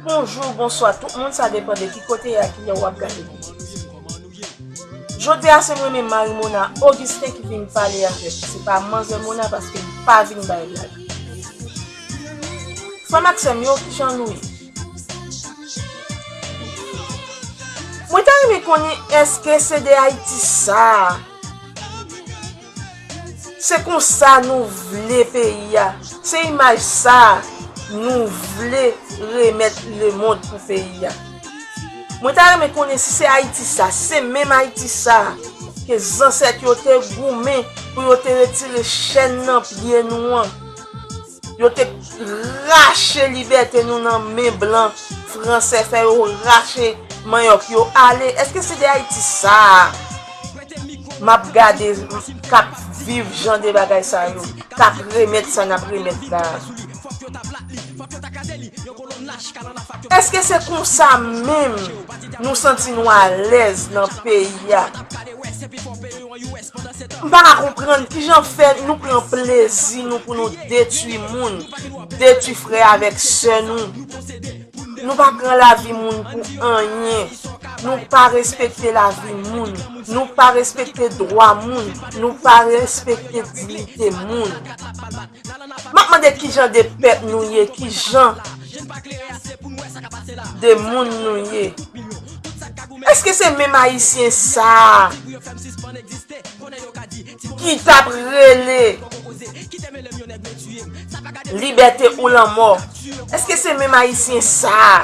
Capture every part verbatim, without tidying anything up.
Bonjou, bonswa tout moun, sa depann de ki kote e a ki lè w ap gade videyo. Jodi a se mwen menm Marie Mona Augustin ki vin pale avèk ou. Se pa manzè Mona paske li pa vin bay blag. Frè m ak sè m yo, kijan nou ye? Mwen ta renmen konnen èske se de Ayiti sa a? Se konsa nou vle peyi a. Se imaj sa a nou vle remèt lemonn pou peyi a. Mwen ta renmen konnen si se Ayiti sa, se menm Ayiti sa a ke zansèt yo te goumen pou yo te retire chèn nan pye nou an. Yo te rache libète nou nan men blan fransè, fè yo rache manyòk yo ale. Èske se de Ayiti sa a m ap gade, k ap viv jan de bagay sa yo, k ap remèt sa n ap remèt la a? Èske se konsa menm nou santi nou alèz nan peyi a? M pa ka konprann kijan fè nou pran plezi nou pou nou detwi moun, detwi frè avèk sè nou. Nou pa pran lavi moun pou anyen. Nou pa respekte lavi moun. Nou pa respekte dwa moun. Nou pa respekte diyite moun. M ap mande kijan de pèp nou ye, kijan de moun nou ye. Èske se menm Ayisyen sa a ki t ap rele libète ou lanmò? Èske se menm Ayisyen sa a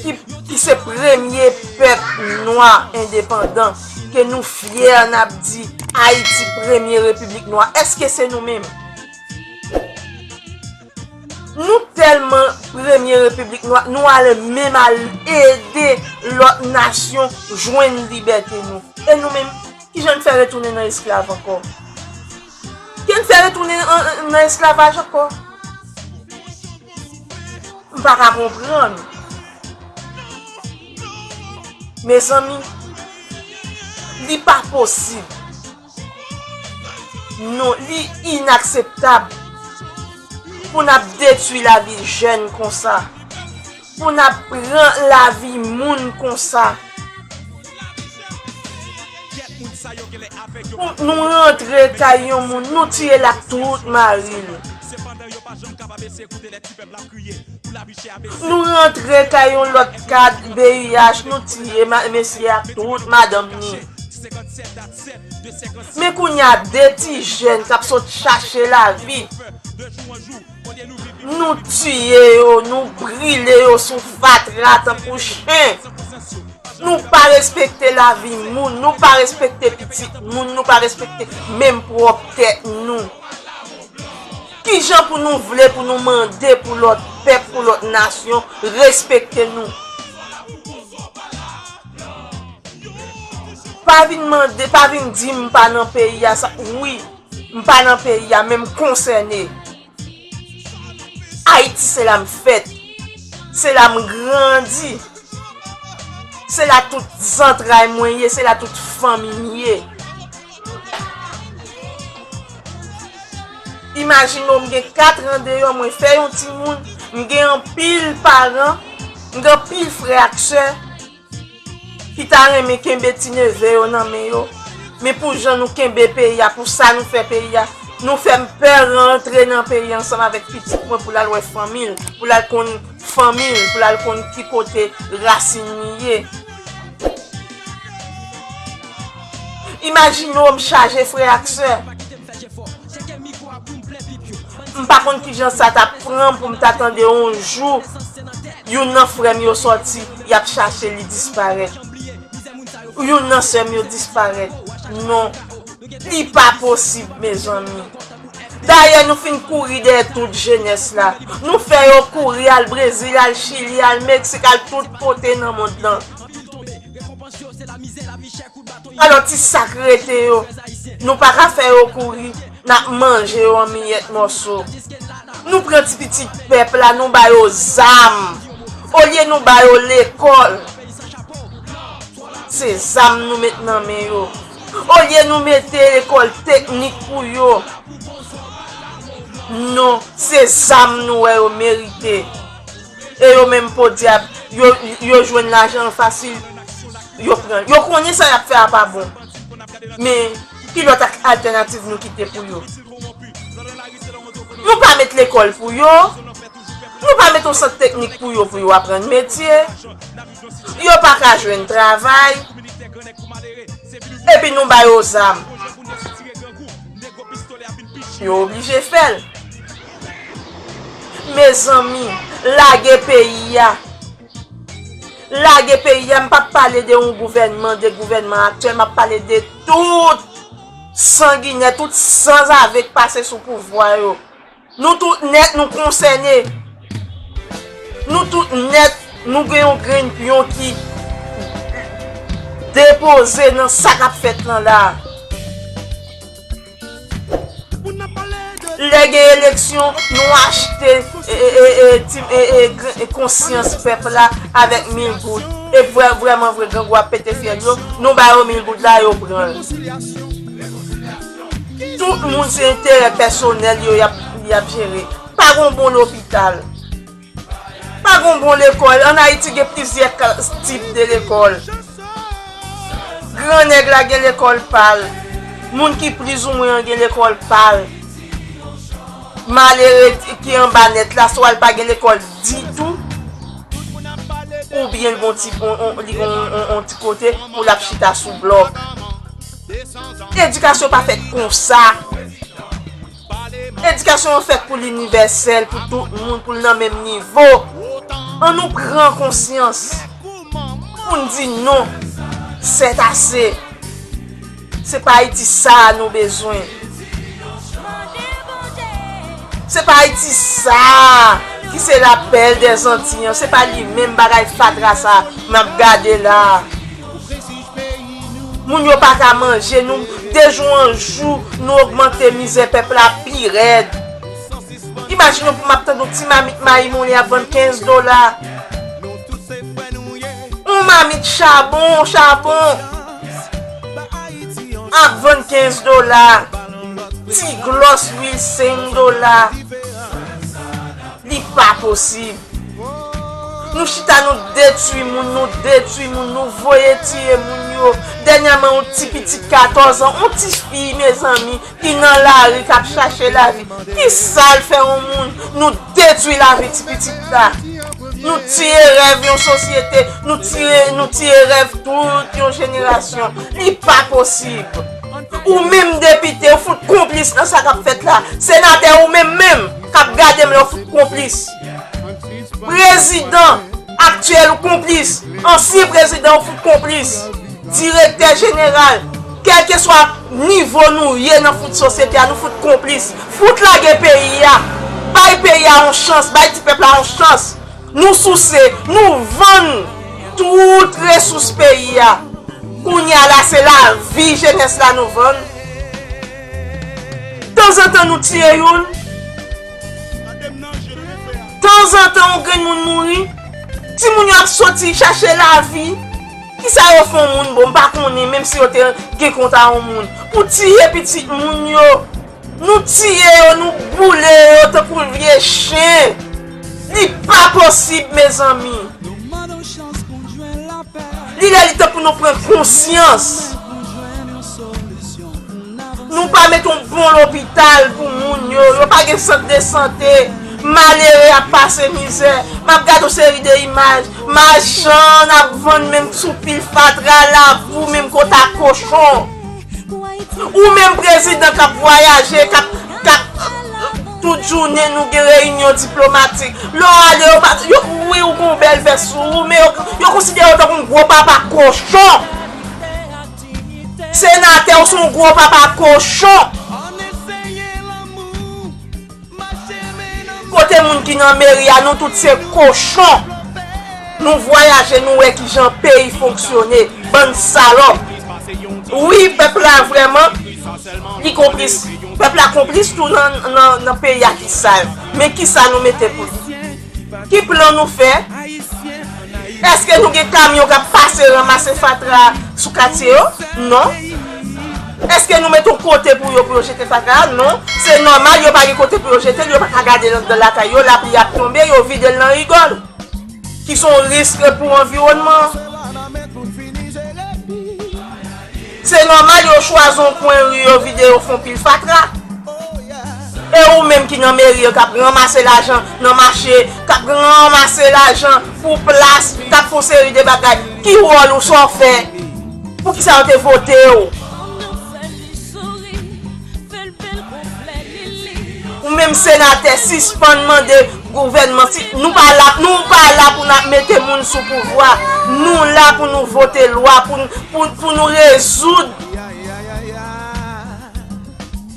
ki, ki se premye pèp nwa endepandan, ke nou fyè, n ap di Ayiti premye repiblik nwa? Èske se nou menm? Nou tèlman premye repiblik nwa, nou al menm al ede lòt nasyon jwenn libète nou. E nou menm, kijan n fè retounen nan esklav ankò? Kijan n fè retounen an, an, nan esklavaj ankò? M pa ka konprann. Mezanmi, li pa posib. Non, li inakseptab pou n ap detwi lavi jèn konsa, pou n ap pran lavi moun konsa. Pou nou rantre kay yon moun, nou tiye l ak tout mari l. Nou rantre kay yon lòt kad V I H, nou tiye ma-, mesye ak tout madanm ni. Men kounye a, de ti jèn k ap sot chache lavi, nou tiye yo, nou brile yo sou fatra tankou chen. Nou pa respekte lavi moun, nou pa respekte pitit moun, nou pa respekte menm pwòp tèt nou. Kijan pou nou vle pou nou mande pou lòt pèp, pou lòt nasyon respekte nou? Pa vin mande, pa vin di m pa nan peyi a, sa, wi, m pa nan peyi a, men m konsène. Ayiti, se la m fèt, se la m grandi. Se la tout zantray mwen ye, se la tout fanmi m ye. Imajine w, m gen kat an deyò, mwen fè yon timoun, m gen anpil paran, m gen anpil frè ak sè ki ta renmen kenbe ti neve yo nan men yo. Men pou jan nou kenbe peyi a, pou sa nou fè peyi a, nou fè m pè rantre nan peyi a ansanm avèk pitit mwen pou l al wè fanmi l, pou l al konn fanmi l, pou l al konn ki kote rasin li ye. Imajine w, m chaje frè ak sè. M pa konn kijan sa t ap pran pou m ta tande yon jou youn nan frè m yo sòti, y ap chache li disparèt. Youn nan sè m yo disparèt. Non. Li pa posib, mezanmi. Dayè, nou fin kouri dèyè tout jenès la. Nou fè yo kouri al Brezil, al Chili, al Meksik, al tout kote nan mond lan. Alò, ti sa k rete yo, nou pa ka fè yo kouri. N ap manje yo an miyèt mòso. Nou pran ti pitit pèp la, nou ba yo zam. Olye nou ba yo lekòl, se zam nou met nan men yo. Olye nou mete lekòl teknik pou yo, Non, se zam nou wè yo merite. E yo menm podyab, yo, yo jwenn lajan an fasil, yo pran. Yo konnen sa y ap fè a pa bon. Men, ki lòt ak-, altènativ nou kite pou yo? Nou pa met lekòl pou yo. Nou pa met yon sant teknik pou yo, pou yo aprann metye. Yo pa ka jwenn travay. Epi nou ba yo zam. Yo oblije fè l. Mezanmi, lage peyi a. Lage peyi a, m p ap pale de yon gouvènman, de gouvènman aktyèl, m ap pale de tout sanginè, tout sanzave k pase sou pouvwa yo. Nou tout nèt, nou konsène. Nou tout nèt, nou gen yon grenn pyon ki depoze nan sa k ap fèt lan la. Lè gen eleksyon, nou achte, e, e, e, e, ti, e, e, gr-, e, konsyans pèp la avèk mil goud. E vrè, vrèman vre, grangou ap pete fyèl yo, nou ba yo mil goud la, yo pran l. Tout moun se enterè pèsonèl yo y ap, y ap jere. Pa gon bon lopital. Pa gon bon lekòl. Ann Ayiti gen plizyè ka-, tip de lekòl. Gran nèg la gen lekòl pa l. Moun ki plizoumwen an gen lekòl pa l. Malere ki anba nèt la, swa l pa gen lekòl ditou, oubyen l gon ti, on, on, li gon on, on ti kote pou l ap chita sou blòk. Edikasyon pa fèt konsa. Edikasyon an fèt pou l inivèsèl, pou tout moun, pou l nan menm nivo. Ann nou pran konsyans pou n di non, sètase. Se pa Ayiti sa a nou bezwen. Se pa Ayiti sa a ki se la belle des Antilles an. Se pa li menm bagay fatra sa a m ap gade la a. Moun yo pa ka manje, nou, de jou an jou, nou ogmante mizè pèp la pi rèd. Imajine w pou m ap tande yon ti mamit mayi moulen ap vann kenz dola. Yon mamit chabon, chapon, ap vann kenz dola. Ti glòs lwil senk dola. Li pa posib. Nou chita, nou detwi moun, nou detwi moun, nou voye tiye moun yo. Dènyèman, yon ti pitit katòz an, yon ti fi, mezanmi, ki nan lari, k ap chache lavi. Ki sa l fè yon moun? Nou detwi lavi ti pitit la. Nou tiye rèv yon sosyete, nou tiye, nou tiye rèv tout yon jenerasyon. Li pa posib. Ou menm depite, ou fout konplis nan sa k ap fèt la. Senatè, ou menm menm k ap gade m la, ou fout konplis. Prezidan aktyèl, ou konplis. Ansyen prezidan, ou fout konplis. Direktè jeneral, kèlkeswa nivo nou ye nan fout sosyete a, nou fout konplis. Fout lage peyi a. Bay peyi a yon chans, bay ti pèp la yon chans. Nou souse, nou vann tout resous peyi a. Kounye a la, se lavi jenès la nou vann. Tanzantan, nou tiye youn. Tanzantan, yon grenn moun mouri. Timoun yo ap soti chache lavi. Kisa yo fè yon moun? Bon, m pa konnen, menm si yo te gen kont a yon moun. Pou tiye pitit moun yo. Nou tiye yo, nou boule yo tankou vye chen. Li pa posib, mezanmi. Li lè, li tan pou nou pran konsyans. Nou pa met yon bon lopital pou moun yo. Yo pa gen sant de sante. Malere ap pase mizè. M ap gade yon seri de imaj. Machann ap vann menm sou pil fatra, labou, menm kot a kochon. Ou menm prezidan k ap vwayaje, k ap, k ap, tout jounen nou gen reyinyon diplomatik. Lè w ale, yo pa, yo, wi, ou gen yon bèl vès sou ou, men yo, yo konsidere w tankou yon gwo papa kochon. Senatè, ou se yon gwo papa kochon. Kote moun ki nan meri a, nou tout se kochon. Nou vwayaje, nou wè kijan peyi fonksyone, bann salòp. Wi, pèp la vrèman, li konplis. Pèp la konplis tou nan, nan, nan peyi a ki sal. Men kisa nou mete pou li? Ki plan nou fè? Èske nou gen kamyon k ap pase ranmase fatra sou katye yo? Non. Èske nou met yon kote pou yo, pou yo jete fatra a? Non. Se nòmal, yo pa gen kote pou yo jete l, yo pa ka gade l anndan lakay yo, lapli ap tonbe, yo vide l nan rigòl. Ki se yon risk pou anviwònman an. Se nòmal, yo chwazi yon kwen ri, yo vide, yo fè yon pil fatra. E ou menm ki nan meri an, k ap ranmase lajan nan mache, k ap ranmase lajan pou plas, k ap fè yon seri de bagay, ki wòl ou, sa w fè? Poukisa yo te vote w? Ou menm senatè, sispann mande gouvènman, si nou pa la, nou pa la pou n ap mete moun sou pouvwa. Nou la pou nou vote lwa, pou, pou, pou nou rezoud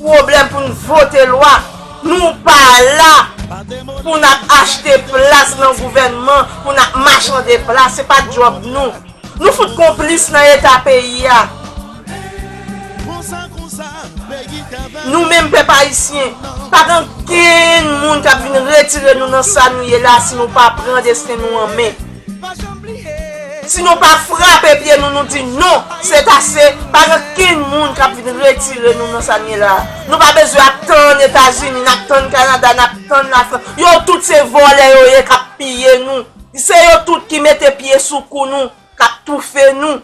pwoblèm, pou n vote lwa. Nou pa la pou n ap achte plas nan gouvènman, pou n ap machande plas. Se pa djòb nou. Nou fout konplis nan eta peyi a. Nou menm pèp ayisyen, pa gen okenn moun k ap vin retire nou nan sa nou ye la si nou pa pran desten nou an men. Si nou pa frape pye nou, nou di non, se ase, pa gen okenn moun k ap vin retire nou nan sa nou ye la. Nou pa bezwen ap tann Etazini, n ap tann Kanada, n ap tann Lafrans. Yo tout se vòlè yo ye k ap piye nou. Se yo tout ki mete pye sou kou nou, k ap toufe nou.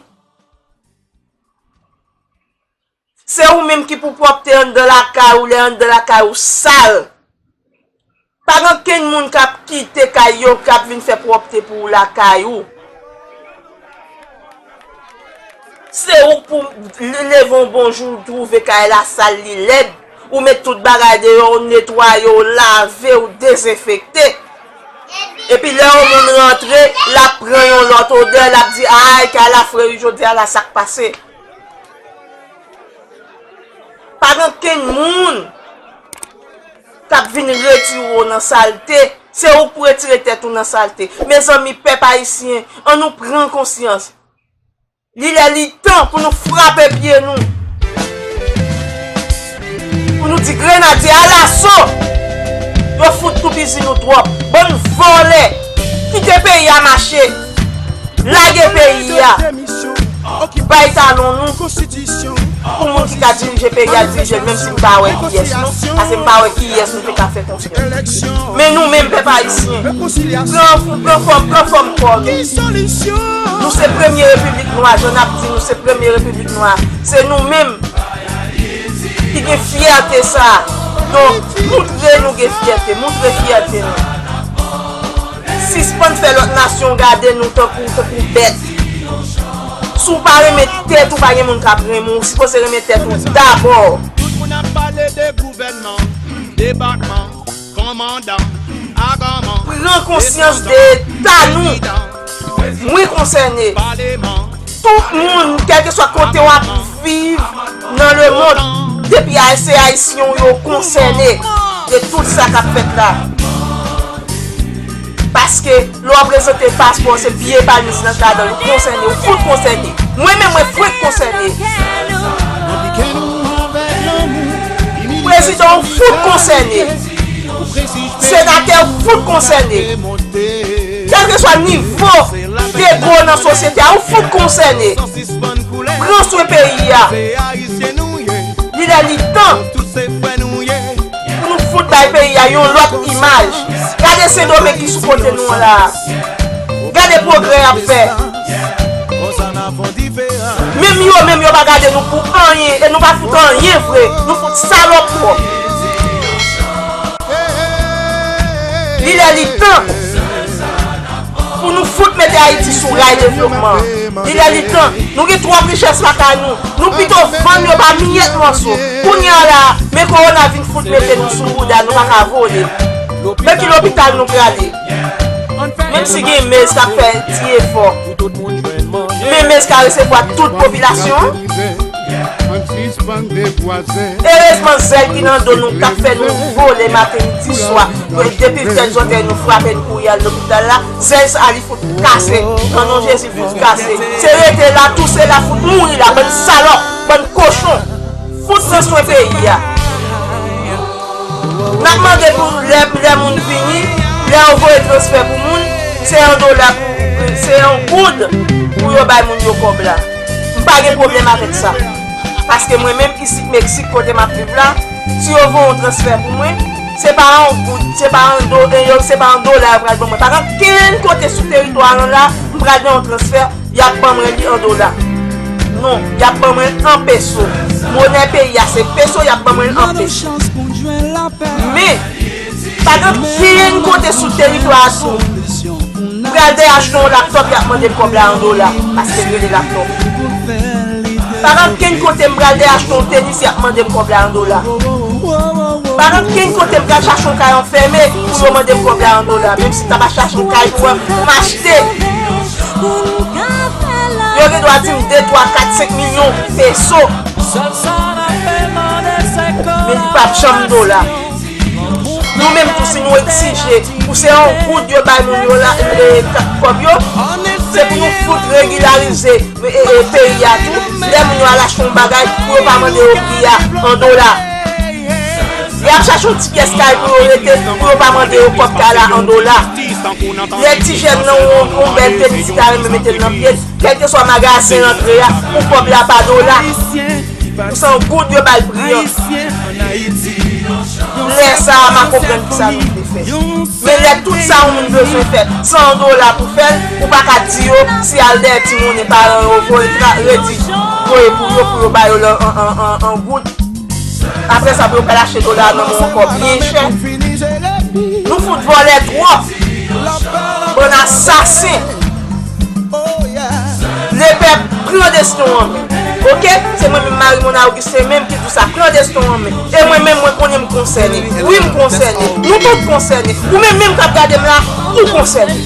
Se ou menm ki pou pwòpte anndan lakay ou, lè anndan lakay ou sal. Pa gen okenn moun k ap kite kay yo, k ap vin fè pwòpte pou ou lakay ou. Se ou k pou leve yon bon jou, ou twouve kay la sal, li lèd. Ou met tout bagay deyò, ou netwaye, ou lave, ou dezenfekte. Epi lè yon moun rantre, l ap pran yon lòt odè, l ap di, "Ay, kay la fre wi jodi a la, sa k pase?" Pa gen okenn moun k ap vin retire w nan salte. Se ou k pou retire tèt ou nan salte. Mezanmi, pèp ayisyen, ann nou pran konsyans. Li lè li tan pou nou frape pye nou. Pou nou di Grenadye alaso! Yo fout toupizi nou twòp. Bann vòlè! Kite peyi a mache! Lage peyi a! Bay talon nou pou moun ki ka dirije peyi a dirije l, menm si m pa wè kiyès nou, paske m pa wè kiyès nou te ka fè konfyans. Men nou menm, pèp ayisyen, pran, pran fòm, pran fòm kò nou. Nou se premye repiblik nwa, jan n ap di nou se premye repiblik nwa. Se nou menm ki gen fyète sa a. Donk, moutre nou gen fyète, moutre fyète nou. Sispann fè lòt nasyon gade nou tankou, tankou bèt. Si w pa renmen tèt ou, pa gen moun k ap renmen w. Ou sipoze renmen tèt ou dabò. Tout moun ap pale de gouvènman, debakman, kòmandan, aganman. Pran konsyans de eta nou. Mwen konsène. Tout moun, kèlkeswa kote w ap viv nan lemonn, depi a, se Ayisyen w yo konsène de tout sa k ap fèt la. Paske lè w ap prezante paspò, se pye palmis nan ladan l, ou konsène, ou fout konsène. Mwen menm, mwen frenk konsène. Prezidan, ou fout konsène. Senatè, ou fout konsène. Kèlkeswa nivo de gwo nan sosyete a, ou fout konsène. Pran swen peyi a. Li lè li tan pou nou fout bay peyi a yon lòt imaj. Gade Sendomeng ki sou kote nou an la a. Gade pwogrè y ap fè. Menm yo menm, yo pa gade nou pou anyen, e nou pa fout anyen vre. Nou fout salòp twòp. Li lè li tan pou nou fout mete Ayiti sou ray devlopman. Li lè li tan. Nou gen twòp richès lakay nou. Nou pito vann yo pa miyèt mòso. Kounye a la, men kowona vin fout mete nou sou bouda, nou pa ka vole. Men ki lopital nou prale? Menm si gen Mez k ap fè ti efò, men Mez ka resevwa tout popilasyon an. Erezman, zèl ki nan do nou k ap fè nou vole maten, midi, swa, depi tèt zòtèy nou frape, n kouri al lopital la, zèl sa a li fout kase. Nan non Jezi, fout kase. Se rete la, touse la, fout mouri la, bann salòp, bann kochon. Fout pran swen peyi a. N ap mande pou lè, lè moun vini, lè yo voye transfè pou moun, se yon dola pou, se yon goud pou yo bay moun yo kòb la. M pa gen pwoblèm avèk sa. M p Paske mwen menm isit Meksik kote m ap viv la, si yo voye yon transfè pou mwen, se pa yon goud, se pa yon do, e yo, se pa yon dola yo pral ban mwen. Pa gen kenn kote sou teritwa lan la, m pral gen yon transfè, y ap ban mwen li an dola. Non, y ap ban mwen l an peso. Monè peyi a se peso, y ap ban mwen l an peso. Men, pa gen kenn kote sou teritwa a tou. M pral dèyè achte yon laptòp, y ap mande m kòb la an dola, paske l rele laptòp. Pa gen kenn kote m pral dèyè achte yon tenis, y ap mande m kòb la an dola. Pa gen kenn kote m pral chache yon kay anfème pou yo mande m kòb la an dola, menm si m ta pral chache yon kay pou m achte. Yo gen dwa di m de, twa, kat, senk milyon peso. Men li p ap janm dola. Nou menm tou, si nou egzije pou se yon goud yo bay moun yo la, e, kòb yo, se pou nou fout regilarize, e, e, peyi a tou. Lè moun yo al achte yon bagay, pou yo pa mande yo pri a an dola. Y ap chache yon ti pyès kay pou yo rete, pou yo pa mande yo kòb kay la an dola. Lè ti jèn nan yon, yon bèl tenis, li ta renmen mete l nan pye l, kèlkeswa magazen antre a, pou kòb la pa dola. Pou se yon goud yo bay pri an. Lè sa a, m a konprann kisa nou vle fè. Men lè tout sa yon moun bezwen fè, se an dola pou fè l, ou pa ka di yo, si al dèyè ti monnen paran yo, voye tra-, redi, voye pou yo, pou yo ba yo lan an, an, an, an goud. Apre sa, pou yo pral achte dola nan men w ankò byen chè. Nou fout vòlè twòp. Bann asasen. Lepèp, pran desten w an men. Oke? Se mwen menm, Marie Mona Augustin menm ki di sa. Pran desten w an men. E mwen menm, mwen konnen m konsène. Wi, m konsène. Nou tout konsène. Ou menm menm k ap gade m la, ou konsène.